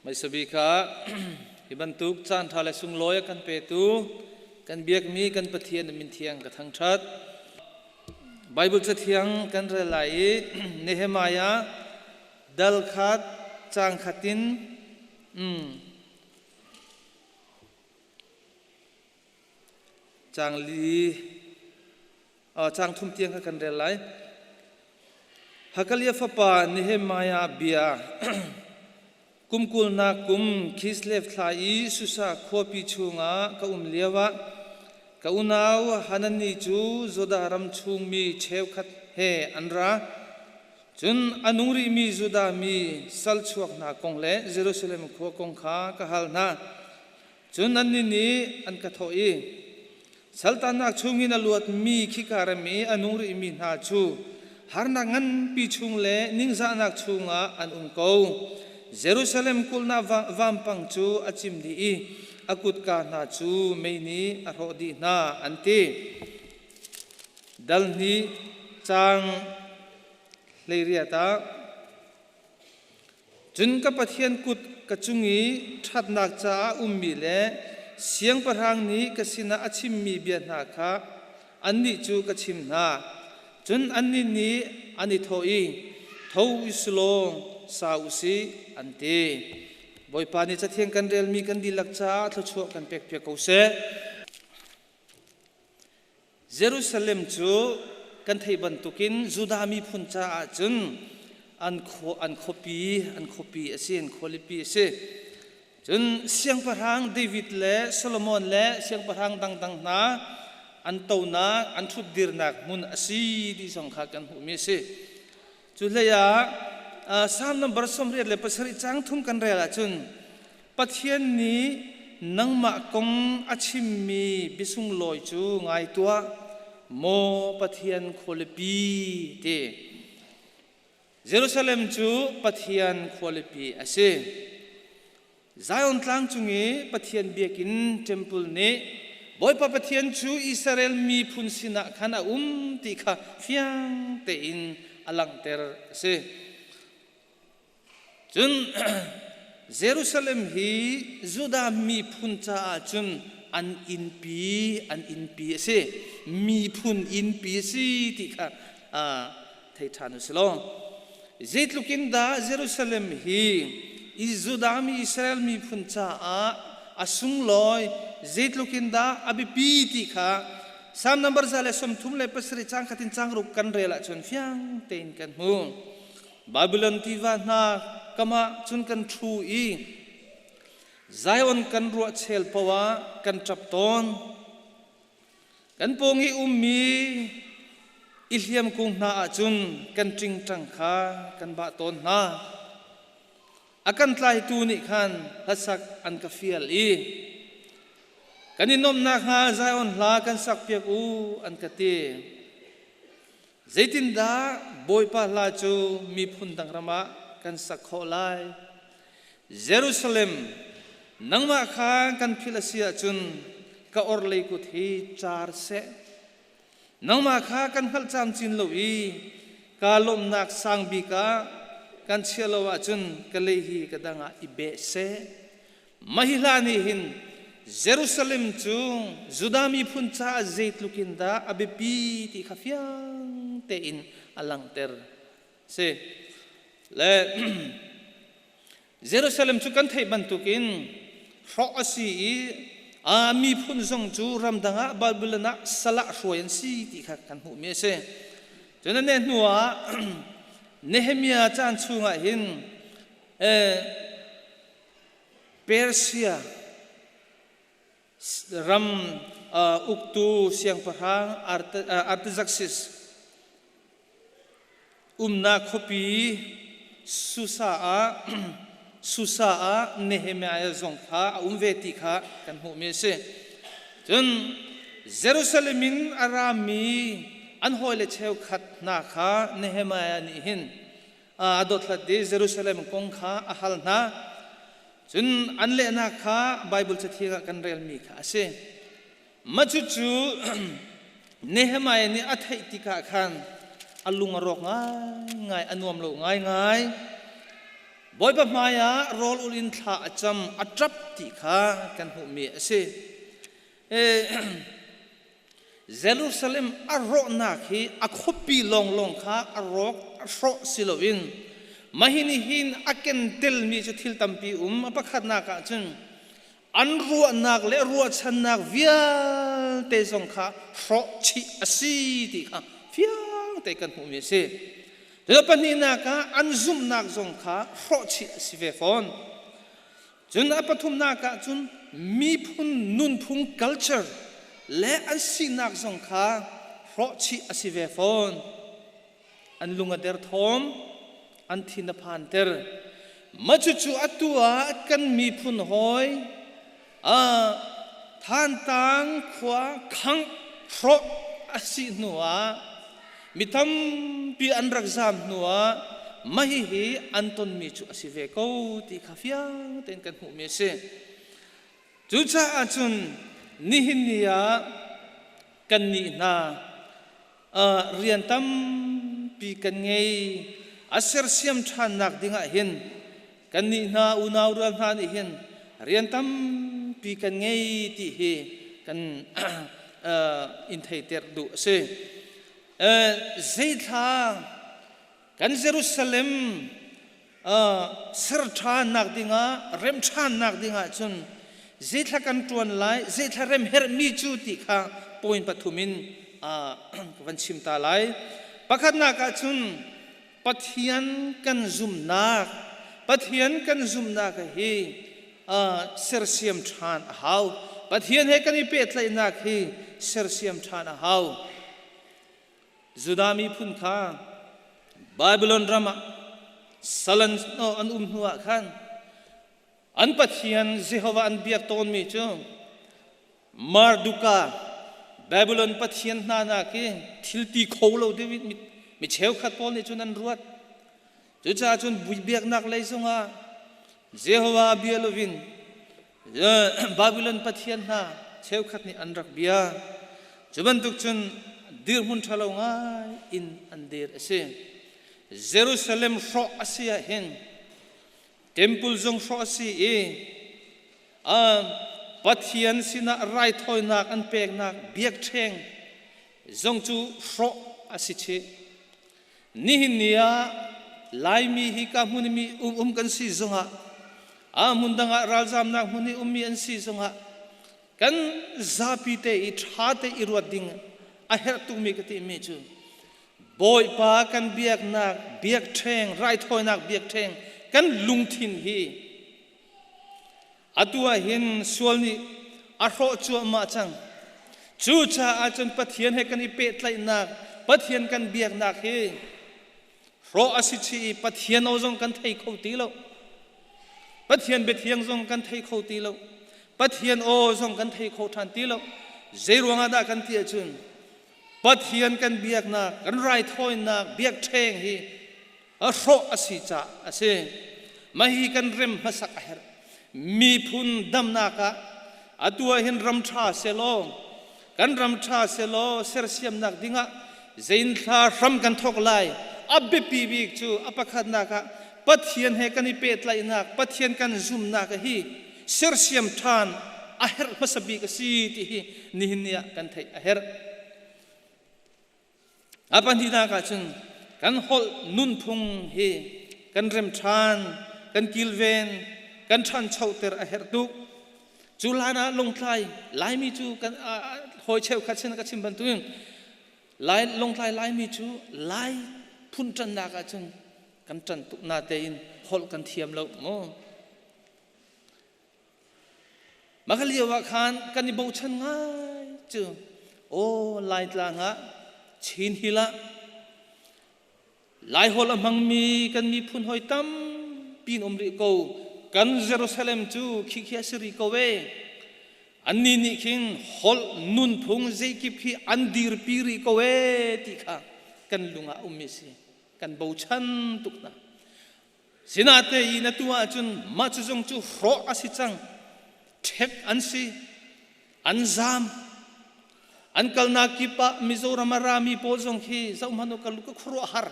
Hmaisabik ah hi bantuk caanṭha le sunglawi a kan petu kan biakmi kan Pathian a min thiang ka thangṭhat. Baibal Cathiang kan rel lai i Nehemiah dal khat caang khat in caang li caang thum tiang kha kan rel lai. Hakalia fapa Nehemiah bia kum kulnak kum Kislev thla i Susa khuapi chungah ka um lioah ka unau Hanani cu Judah ram chungmi cheukhat he an ra. Cun a nung rihmi Judah mi sal chuak hna kong le Jerusalem khua kong kha ka hal hna. Cun annih nih an ka thawh i, Saltannak chungin a luatmi khika ram i a nung rihmi hna cu harnak nganpi chung le ningzahnak chungah an um ko. Jerusalem kulhnak vampang cu a cim dih i a kutka hna cu mei nih a hrawh dih hna, an ti. Dal hnih caang 18 ah Cun ka Pathian kut ka cung i ṭhatnak caah ummi le siangpahrang nih ka sinah a chimmi bia hna kha annih cu ka chim hna. Cun annih nih an i thawh i, Tho u si law sa u sih, an ti. Bawipa nih Cathiang kan relmi kan dihlak caah thluachuah kan pekpiak ko seh. Jerusalem cu kan theih bantukin Judah miphun caah cun an khuapi an khuapi a si, an khualipi a si. Cun siangpahrang David le Solomon le siangpahrang dangdang hna an tonak, an ṭhutdirnak hmun a si ti zong kha kan hmuhmi a si. Cu hlei ah Psalm number 87 caang thum kan rel ahcun Pathian nih nangmah kong a chimmi biasunglawi cu ngai tuah, maw Pathian khualipi ti. Jerusalem cu Pathian khualipi a si. Zion tlang cung i Pathian biakinn temple nih Bawipa Pathian cu Israel miphun sinah khan a um ti kha fiang tein a langhter a si. Cun Jerusalem hi Judah miphun caah cun an innpi an innpi a si. Miphun innpi a si ti kha thei ṭhan u si law. Zeitluk in dah Jerusalem hi Judah mi Israel miphun caah a sunglawi, zeitluk in dah a biapi ti kha Salm number 137 caang khat in caang ruk kan rel ahcun fiang tein kan hmu. Babylon tiva hna kam ah cun kan ṭhu i Zion kan ruah chel paoh ah kan ṭap tawn. Kan pawng i ummi i hliam kung hna ahcun kan ṭingṭang kha kan bah tawn hna. A kan tlaitu nih khan hlasak an ka fial i kan i nuamh nakhnga Zion hla kan sakpiak u an ka ti. Zeitindah Bawipa hla cu miphun dang ram ah kan sak khawh lai? Jerusalem, nangmah kha kan philh a si ahcun ka orhlei kut hi car seh. Nangmah kha kan hngalh camcin lo i kaa lawmhnak sang bik ah kan chiah lo ahcun ka lei hi ka dang ah i beh seh. Mah hi hla nih hin Jerusalem cu Judah miphun caah zeitluk in dah a biapi ti kha fiang tein a langhter. Si. Le Jerusalem cu kan theih bantukin hrawh a si i a miphun zong cu ramdang ah Babylon ah sal ah hruai an si ti kha kan hmuhmi a si. Cun a neh hnu ah Nehemiah caan chungah hin Persia ram uktu siangpahrang Artaxerxes umnak khuapi Susa ah Susa ah Nehemiah zong kha a um ve ti kha kan hmuhmi a si. Cun Jerusalem in a rami an hawile cheukhat hna kha Nehemiah nih hin a dothlat i Jerusalem kong kha a hal hna. Cun an lehnak kha Baibal cathiang ah kan relmi kha a si. Mah cucu Nehemiah nih a theih tikah khan a lung a rawk ngaingai, a nuam lo ngaingai. Bawipa hmaiah rawl ul in thla a cam, a ṭap ti kha kan hmuhmi a si. Jerusalem a rawhnak hi a khuapi lawnglawng kha a rawk a hrawh si loin mahi nih hin a ken telmi cu thil tampi um. A pakhatnak ah cun an ruahnak le ruahchannak vialte zong kha hrawh chih a si ti kha fiang te kan hmuhmi a si. Cu pahnihnak ah an zumhnak zong kha hrawh chih a si ve fawn. Cun a pathumnak ah cun miphun nunphung culture le an sinak zong kha hrawh chih a si ve fawn. An lung a derthawm, an thin a phanter. Mah cucu atu ah kan miphun hawi Thantlang khua khangh hrawh a si hnu ah mi tampi an rak zaam hnu ah mah hihi an tonmi cu a si ve ko ti kha fiang tein kan hmuhmi a si. Cucaah cun nihin ni ah kannih hna rian tampi kan ngei. A sersiam ṭhannak dingah hin kannih hna unau rual hna nih hin rian tampi kan ngei ti hi kan in theiter duh a si. Zeithla kan Jerusalem ser ṭhannak dingah rem ṭhannak dingah cun zeithla kan ṭuan lai, zeithla rem herhmi cu ti kha point pathum in ka van chim ta lai. Pakhatnak ah cun Pathian kan zumhnak, Pathian kan zumhnak hi sersiam ṭhan a hau. Pathian he kan i pehtlaihnak hi sersiam ṭhan a hau. Judah miphun kha Babylon ram ah sal an um hnuah khan an Pathian Jehovah an biak tawnmi cu Marduka Babylon pathian hna nak hi thil ti kho lo deuh in mi cheukhat pawl nih cun an ruat. Cucaah cun biaknak lei zongah Jehovah bia loin Babylon pathian hna cheukhat nih an rak bia. Cu bantuk cun dirhmun ṭhalo ngai in an dir a si. Jerusalem hrawh a si ah hin temple zong hrawh a si i Pathian sinah raithawinak an peknak biakṭheng zong cu hrawh a si chih. Nihin ni ah Laimi hi ka hmun mi um um kan si zongah a hmun dang ah ralzamnak hmun i ummi an si zongah kan zapi te i ṭha te i ruat ding a herh tukmi ka timi cu Bawipa kan biaknak biakṭheng raithawinak biakṭheng kan lungthin hi Atu ah hin sual nih a hrawh cuahmah cang. Cucaah cun Pathian he kan i pehtlaihnak, Pathian kan biaknak hi hrawh a si chih i Pathian aw zong kan thei kho ti lo. Pathian biathiang zong kan thei kho ti lo. Pathian aw zong kan thei kho ṭhan ti lo. Zei ruangah dah kan ti ahcun Pathian kan biaknak, kan raithawinak, biakṭheng hi a hrawh a si caah a si. Mah hi kan rem hmasak a herh. Miphun damnak ah atu ah hin ram ṭha selaw, kan ram ṭha selaw sersiamnak dingah zein thla hram kan thawk lai. A biapi bik cu a pakhatnak ah Pathian he kan i pehtlaihnak, Pathian kan zumnak hi sersiam ṭhan a herh hmasa bik a si ti hi nihin ni ah kan theih a herh. A pahnihnak ah cun kan holh nunphung hi kan rem ṭhan, kan kilven, kan ṭhanchoter a herh tuk. Cu hlan ah Lungtlai Laimi cu kan hawi cheukhat sin ka chim bantukin Lai Lungtlai Laimi cu Lai phun ṭannak ah cun kan ṭan tuk natein holh kan thiam lo mu. Mah ka lio ah khan kan i bochan ngai cu aw Laitlang ah Chin Hill ah Laiholh a hmangmi kan miphun hawi tampi in um rih ko. Kan Jerusalem cu khikhi a si rih ko e. Annih nih khin holh nunphung zeikip hi an dirpi rih ko e ti kha kan lung ah ummi si. Kan bochan tuk hna. Sinatein atu ahcun mah cu zong cu hrawh a si cang. Ṭhek an si. An zaam. An kalnak kip ah Mizoram a rami pawl zong khi zohhmanh u ka khuaruahhar.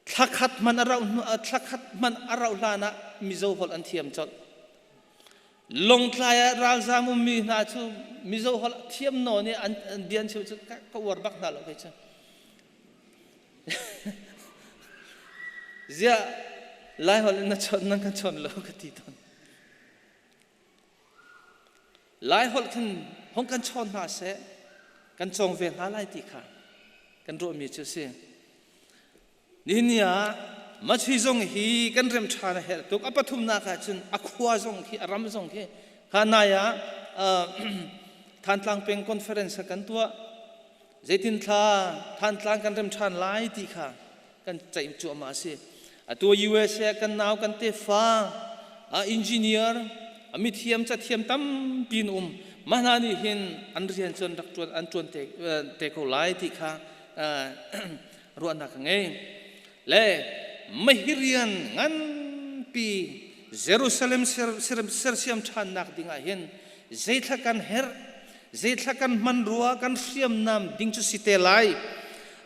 Thlakhat hmanh a rauh thlakhat hmanh a rauh hlan ah Mizo holh an thiam colh. Lawngtlai ah ralzaam ummi hna cu Mizo holh thiam nawn i an bia an chim cu ka uar bak hna lo kei cu. Ziah Lai holh in na chawnh nan kan chawn lo ka ti tawn. Lai holh khan hong kan chawn hna seh, kan cawng ve hna lai ti kha kan ruahmi cu a si. Nihin ni ah Machi zong hi kan rem ṭhan a herh tuk. A pathumnak ah cun a khua zong khi, a ram zong khi kha nai ah Thantlang peng conference kan tuah. Zeitin thla Thantlang kan rem ṭhan lai ti kha kan ceih cuahmah a si. Atu USA kan nau kan tefa a engineer a mithiam cathiam tampi in um mah hna nih hin an rian cu an rak ṭuan an ṭuan te, te ko lai ti kha ruahnak ka ngei. Le mahirian nganpi Jerusalem sersiam ṭhannak dingah hin zeithla kan herh zeithla kan hmanrua kan hriamnam ding cu si te lai.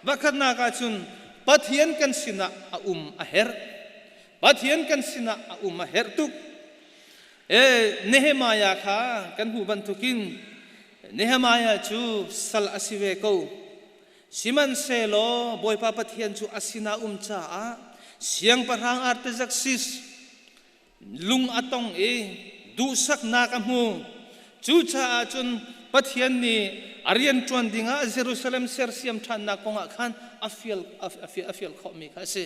Pakhatnak ah cun Pathian kan sinah a um a herh. Pathian kan sinah a um a herh tuk. E Nehemiah kha kan hmuh bantukin Nehemiah cu sal a si ve ko. Sihmanhsehlaw Bawipa Pathian cu a sinah um caah siangpahrang Artaxerxes lung a tong i duhsaknak a hmu. Cucaah cun Pathian nih a rian ṭuan dingah Jerusalem sersiam ṭhannak kongah khan a fial, a fial khawhmi kha a si.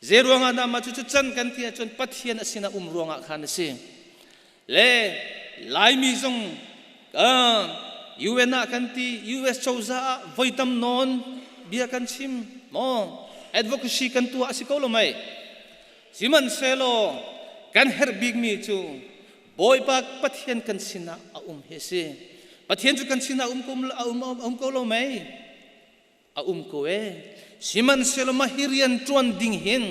Zei ruangah dah mah cucu can kan ti ahcun Pathian a sinah um ruangah khan a si. Le Laimi zong UN ah kan ti, US cozah ah voi tam nawn bia kan chim maw advocacy kan tuah a si ko lo mei. Sihmanhsehlaw kan herh bikmi cu Bawipa Pathian kan sinah a um hi a si. Pathian cu kan sinah um ko, a um ko lo mei? A um ko e. Sihmanhsehlaw mah hi rian ṭuan ding hin,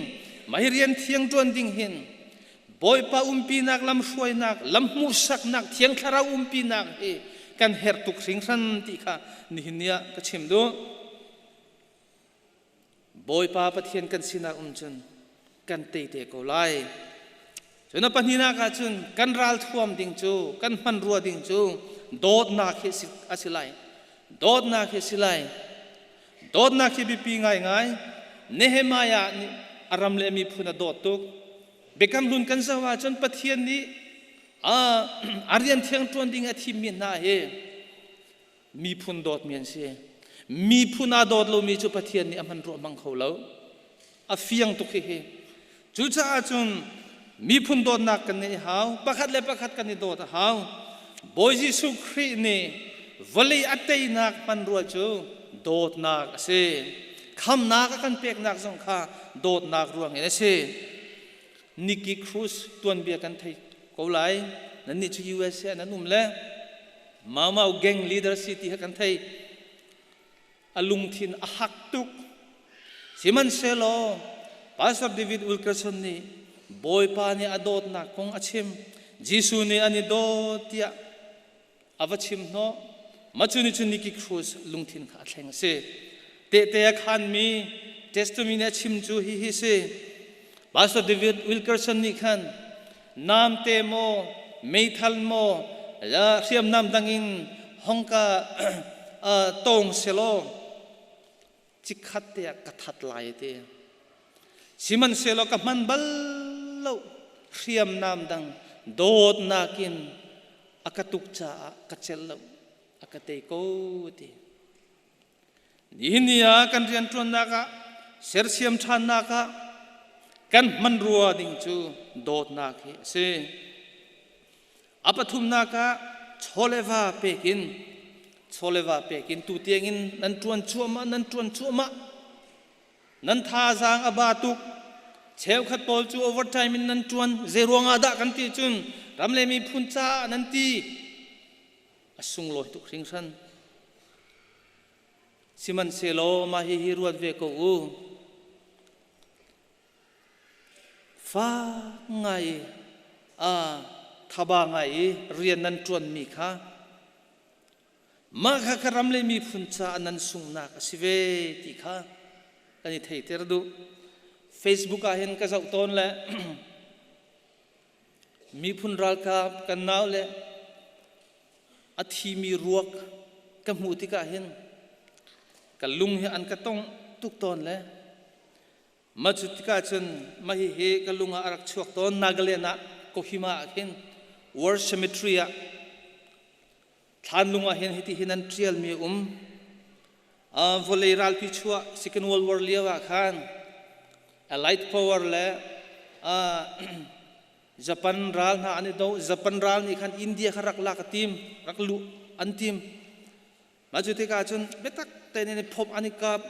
mah hi rian thiang ṭuan ding hin, Bawipa umpinak, lamhruainak, lam hmuhsaknak, Thiang Thlarau umpinak hi kan herh tuk hringhran ti kha nihin ni ah ka chim duh. Bawipa Pathian kan sinah um cun kan tei te ko lai. Cun a pahnihnak ah cun kan ralthuam ding cu, kan hmanrua ding cu dawtnak hi a si lai. Dawtnak hi a si lai. Dawtnak hi biapi ngaingai. Nehemiah nih a ram le miphun a dawt tuk. Biakam hlun kan zoh ahcun Pathian nih a rian thiang ṭuan ding a thimmi hna hi miphun dawtmi an si. Miphun aa dawt lomi cu Pathian nih a hman ruah hmang kho lo. A fiang tuk hihi. Cucaah cun miphun dawtnak kan ngeih hau. Pakhat le pakhat kan i dawt a hau. Bawi Jesuh Khrih nih vawlei a teinak hmanrua cu dawtnak a si. Khamnak a kan peknak zong kha dawtnak ruangin a si. Nikki Cruz tuanbia kan thei ko lai. Nannih cu USA nan um le Mau Mau gang leader si ti kha kan thei. A lungthin a hak tuk. Sihmanhsehlaw Pastor David Wilkerson nih Bawipa nih a dawtnak kong a chim. Jesuh nih an i dawt tiah a va chim hnawh. Mah cu nih cun Nicky Cruz lungthin kha a thleng a si. Tehte a khanmi testimony nih a chim cu hihi si. Pastor David Wilkerson nih khan namte maw, meithal maw, hriamnam dang in hong ka tawng selaw chikkhat te ah ka that lai ti. Sihmanhsehlaw ka hman bal lo hriamnam dang dawtnak in a ka tuk caah ka celh lo a ka tei ko ti. Nihin ni ah kan rianṭuannak ah sersiam ṭhannak ah kan hmanrua ding cu dawtnak hi a si. A pathumnak ah chawleva pekin chawleva pekin tu tiangin nan ṭuan cuahmah nan ṭuan cuahmah nan thazaang a ba tuk cheukhat pawl cu overtime in nan ṭuan zei ruangah dah kan ti cun ram le miphun caah nan ti a sunglawi tuk hringhran. Sihmanhsehlaw mah hihi ruat ve ko u. Fak ngai i a thaba ngai i rian nan ṭuanmi kha mah kha ka ram le miphun caah nan sunghnak a si ve ti kha kan i theiter duh. Facebook ah hin ka zoh tawn le miphun ralkap kan nau le a thimi ruak ka hmuh tikah hin ka lung hi an ka tong tuk tawn le ma cu tikah cun mah hihi ka lung ah a rak chuak tawn. Nagaland ah Kohima ah khin War Cemetery ah thlanlung ah hin hiti hin an ṭialmi a um. Vawlei ralpi chuah Second World War lio ah khan Allied Power le Japan ral hna an i do. Japan ral nih khan India kha rak lak a tim, rak luh an tim. Mah cu tikah cun biatak tein an i phomh, an i kap.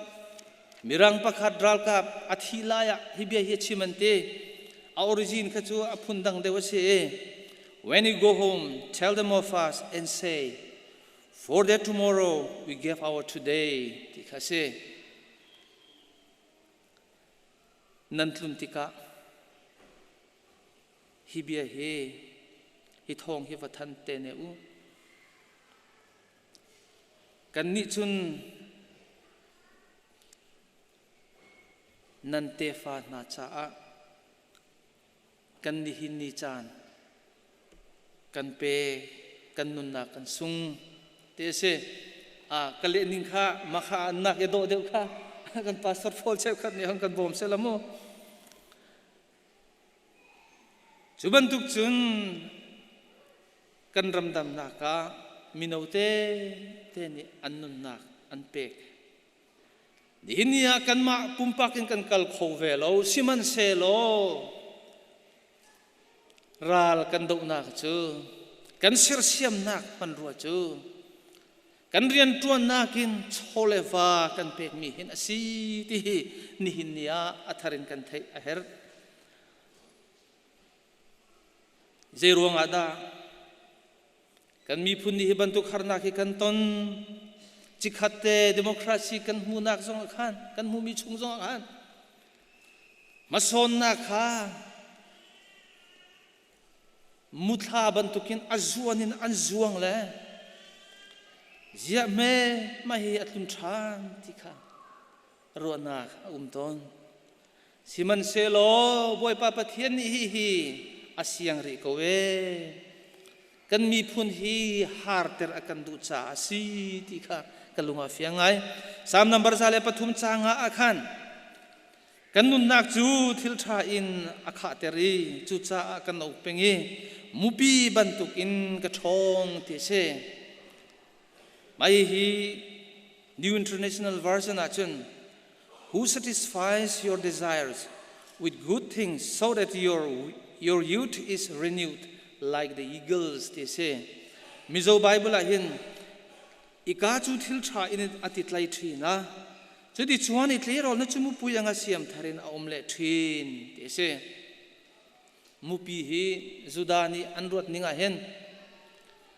Mirang pakhat ralkap a thi lai ah hi bia hi a chim an ti. A origin kha cu a phun dang deuh a si i, "When you go home, tell them of us and say, for their tomorrow we gave our today," ti kha a si. Nan tlun tikah hi bia hi, hi thawng hi va than te ne u. Kannih cun nan tefa hna caah kan nihin ni caan kan pe, kan nunnak kan sung ti a si. A ka leh ning kha makha nak i dawh deuh kha kan pastor Paul cheukhat nih hon kan bawm seh la mu. Cu bantuk cun kan ramdamnak ah mino te te nih an nunnak an pek. Nihin ni ah kanmah pumpak in kan kal kho ve lo, sihmanhsehlaw ral kan dohnak cu, kan sersiamnak hmanrua cu kan rianṭuannak in chaw le va kan pekmi hin a si ti hi nihin ni ah a thar in kan theih a herh. Zei ruangah dah kan miphun nih hi bantuk harnak hi kan ton? Cikhat te democracy kan hmuhnak zong ah khan, kan hmuhmi chung zong ah khan hmasawnnak kha muthla bantukin a zuan in an zuang le ziah hme mah hi a tlun ṭhan ti kha ruahnak a um tawn. Sihmanhsehlaw Bawipa Pathian nih hihi a siang rih ko ee. Kan miphun hi harter a kan duh caah a si ti kha ka lung a fiang ngai. Salm number 103 caang ah khan kan nunnak cu thil ṭha in a khahter i cucaah kan no peng i mupi bantukin ka ṭhawng ti a si. Mah hihi New International Version ahcun, "Who satisfies your desires with good things so that your youth is renewed like the eagles," ti a si. Mizo Bible ah hin ika cu thil ṭha in a ti tlai ṭhin a, cuti chuan i tleirawl na cu mupui anga siam thar in a um leh ṭhin ti a si. Mupi hi Judah nih an ruat ning ah hin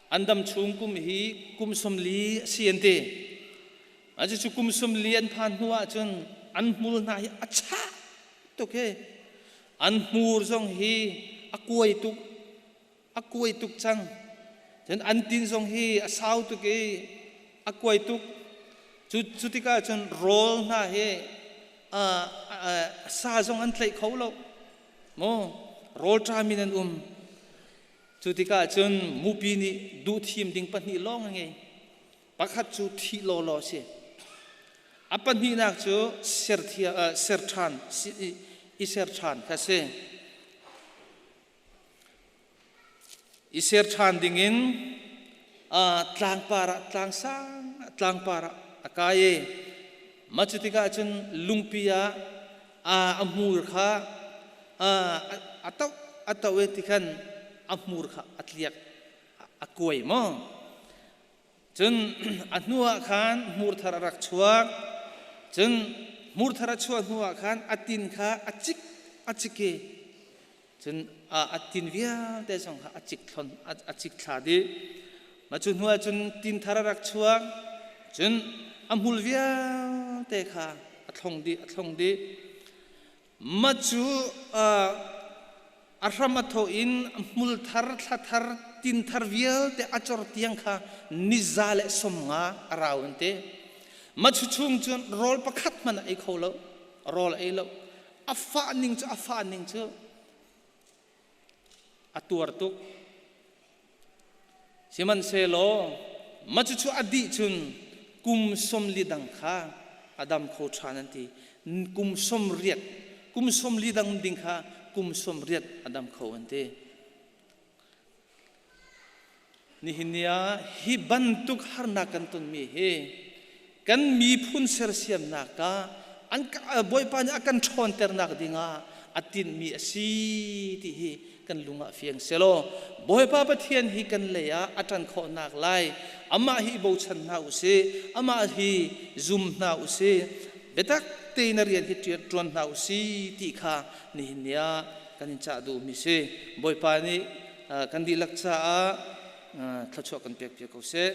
an dam chung kum hi kum 40 a si an ti. Cucu kum 40 an phan hnu ahcun an hmul hna hi a chah tuk hi. An hmur zong hi a kuai tuk, a kuai tuk cang. Cun an tin zong hi a sau tuk i a kuai tuk. Cu tikah cun rawl hna hi sa zong an tlaih kho lo. Maw rawlṭam in an um. Cu tikah cun mupi nih duh thim ding pahnih lawng a ngei. Pakhat cu thih lawlaw a si. A pahnihnak cu ser ṭhan, i ser ṭhan kha a si. I ser ṭhan dingin tlangpar ah, tlangsang ah, tlangpar ah a kai i mah cu tikah cun lungpi ah a hmur kha a toh a toh i tikhan a hmur kha a tliak, a kuai maw. Cun a hnuah khan hmur thar a rak chuak. Cun hmur thar a chuah hnuah khan a tin kha a cik a cik i cun a tin vialte zong kha a cik thlon a cik thla dih. Mah cu hnuah cun tin thar a rak chuak. Cun a hmul vialte kha a thlong dih, a thlong dih. Mah cu a hram a thawh in hmul thar, thla thar, tin thar vialte a cor tiang kha ni 150 a rau an ti. Mah cu chung cun rawl pakhat hmanh a ei kho lo. Rawl a ei lo. A fah ning cu a fah ning cu a tuar tuk. Sihmanhsehlaw mah cucu a dih cun kum 40 dang kha a dam kho ṭhan an ti. Kum 80, kum 40 dang ding kha kum 80 a dam kho an ti. Nihin ni ah hi bantuk harnak kan tonmi hi kan miphun sersiamnak ah an Bawipa nih a kan ṭhawnternak dingah a tinhmi a si ti hi kan lung ah fiang selaw Bawipa Pathian hi kan lei ah a ṭan khawhnak lai amah hi bochan hna u sih, amah hi zum hna u sih, biatak tein a rian hi ṭuan hna u sih ti kha nihin ni ah kan in cah duhmi si. Bawipa nih kan dihlak caah thluachuah kan pek piak ko seh.